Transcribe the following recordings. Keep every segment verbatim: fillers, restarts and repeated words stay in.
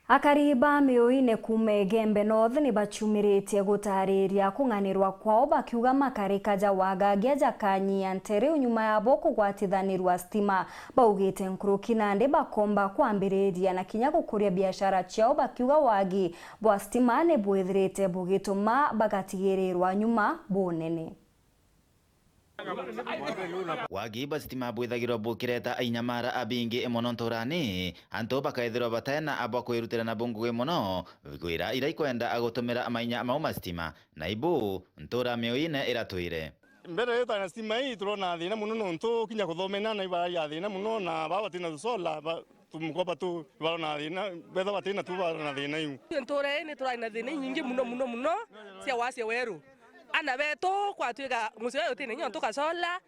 Akari ba Miuine kuuma Igembe North ni bachumiritie gutariria kung'anirwa kwao, bakiuga makarika ja wagagia jakanyia nte riu nyuma yabo kugwatithanirwa stima. Baugite nkuruki nandi bakomba kwambiriria na kinya gukuria biashara ciao, bakiuga wagi bwa stima ni bwithirite bugituma bagatigirirwa nyuma bunene. Wagi bwa stima bwithagirwa bukireta ainyamara abingi mono nturani, antu bakaithirwa bataena abwa kwirutira na bungugi mono, gwira ira ikwenda agutumira mainya mau ma stima, na ibu ntura Miuine iratwire. Mbere yu twari na stima ii, turona thina mono nontu kinya kuthomena na ibararia thina mono, na baba batina tusola, ba-, tumukoba tu, barona thina, betha batina tu barona thina iu. Ntura ii ni turari na thina inyingi mono, mono, mono, cia wasia weru. Ana betu kwatwika mucii uyu utina inya untu kacola,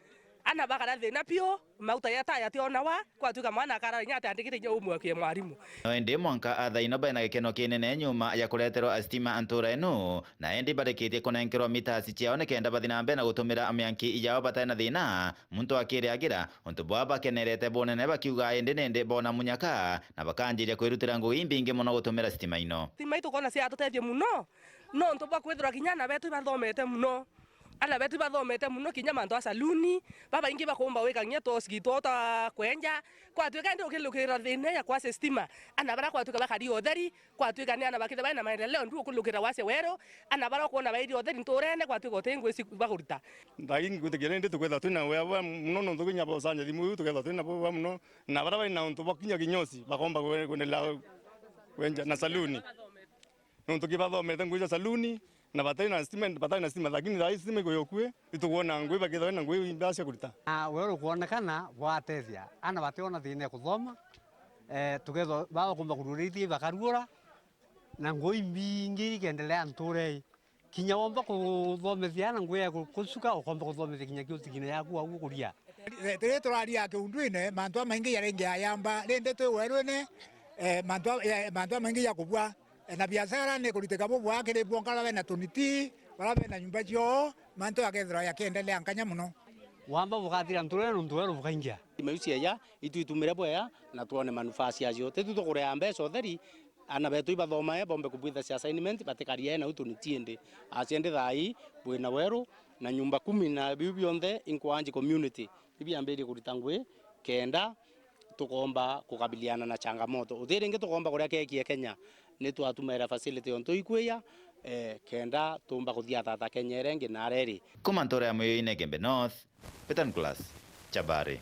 ana bakara thina biu, mauta ya taya tionawa, kwatwika mwana akara inya atiandikite inya homework ya mwarimu. No indi mwanka athaino bena gikeno kinene nyuma ya kureterwa stima ntura inu, na indi barikitie kunenkerwa meters ciao nikenda bathi na mbere na gutumira mianki yao batari na thina, muntu akiriagira untu bwao bakenerete bunene, bakiuga indi nindi bona munyaka na bakanjiria kwirutira ngugi imbingi mono gutumira stima ino. Stima ii tukona ciatutethia mono, nontu bwa kwithirwa kinya ana betu ibathomete mono. Ana betu ibathomete mono, kinya mantu a saluni, babaingi bakumba wika kinya twoski twao twa kwenja. Kwatwika indi ukilukira thina ya kwacia stima, ana bara kwatwika bakari utheri, kwatwika ni ana bakithirwa bena maendeleo, ndu ukulukira wacia weru, ana bara ukwona bairi utheri nturene, kwatwika uti ngui ci bakuruta. Nthai ngwitikia indi tukwithirwa twina wea bwa mono nontu kinya bocanja thimu iu tukwithirwa twina bwa mono, na bara baina untu bwa kinya kinyosi bakomba kwe-, kwendelea kwenja na saluni. Nontu ki bathomete ngugi cia saluni, na batari na stima, batari na stima, lakini thaa ii stima iko yokue, itukwona ngugi bakethirwa na ngugi imbea cia kurita. Na weru kwonekana bwatethia, ana bationa thina ya kuthoma, eh, tukethwa baba kumba kururithia bakaruura, na ngugi imbingi ikendelea nturei. Kinya womba kuthomethia ana ngugi ya ku-, kucuka, ukomba kuthomethia kinya kiutigine yaku au ukuria. Tiri turaria kiundwine, mantu amaingi jaringi ayamba, rindi twi werwine, eh, mantu a-, eh, mantu amaingi jakubua. Na biashara ni kuritika bubwaa kiri bwonka bara bena tunitii, bara bena nyumba cioo, mantu jakethirwa jakiendelea nkanya mono. Wamba bukathira nturene nontu weru bukaingia. Stima iu cieja, itu itumire bwea na twone manufaa ciacio. Titu tukurea mbeca utheri, ana betu ibathomae bombe kubwitha cia assignment, batikarie nau tunitii indi. Acia indi thaa ii bwina weru na nyumba kumi na biu bionthe inkwanji community ibiambirie kurita ngui kenda tukomba kukabiliana na changamoto. Uti ringi tukomba kuria keki e Kenya, ni twatumaira facility ontu ikwia, eh, kenda tumba kuthiatata Kenya iria ingi na areri. Kuma ntura ya Muyuine Gembe North, Peter Nicholas, Chabari.